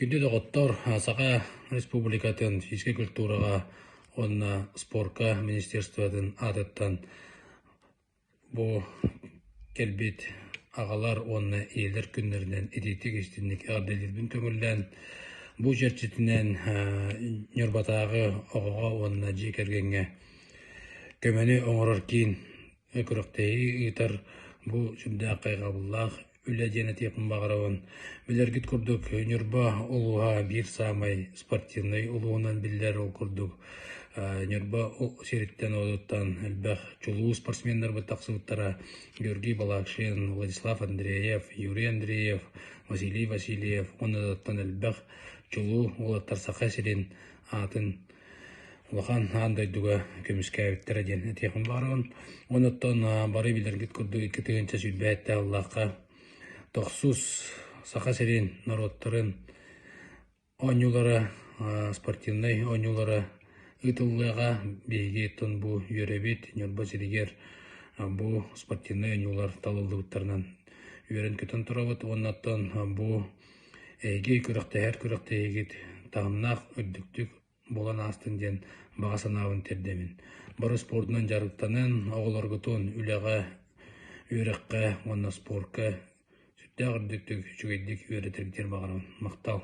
Күндү доҕоттор, Саха Республикатын физическэй культураҕа уонна спорка министерствотын аатыттан бу кэлбит аҕалар уонна ийэлэр күннэринэн итиитик-истинник эҕэрдэлиирбин көҥүллээн, бу чэрчитинэн Ньурбатааҕы оҕоҕо уонна дьиэ кэргэҥҥэ көмөнү оҥорор киин күрэхтэһии ыытар бу сүрдээх хайҕабыллаах үлэ диэн этиэхпин баҕарабын. Билэргит курдук, Ньурба улууһа биир саамай спортивнай улууһунан биллэр. Ол курдук, Ньурба сириттэн-уотуттан элбэх чулуу спортсменнарбыт тахсыбыттара. Георгий Балакшин, Владислав Андреев, Юрий Андреев, Василий Васильев уонна да элбэх чулуу уолаттар Саха сирин аатын улахан аан дойдуга көмүскээбиттэрэ диэн этиэхпин баҕарабын. Онуттан бары билэргит курдук 2027 сыллаахха тохсус Саха сирин норуоттарын оонньуулара, спортивнай оонньуулара ыытыллыаҕа. Биһиги оттон бу үөрэбит Ньурба сиригэр бу спортивнай оонньуулар талыллыбыттарынан үөрэн-көтөн турабыт. Уонна оттон бу эһиги күрэхтэһэр күрэхтэһиигит таһымнаах үрдүктүк буолан аастын диэн баҕа санаабын тиэрдэбин. Бары спордунан дьарыктанан, оҕолоргутун үлэҕэ, үөрэххэ уонна спорка сүрдээх үрдүктүк, үчүгэйдик үөрэтэргитигэр баҕарабын. Махтал!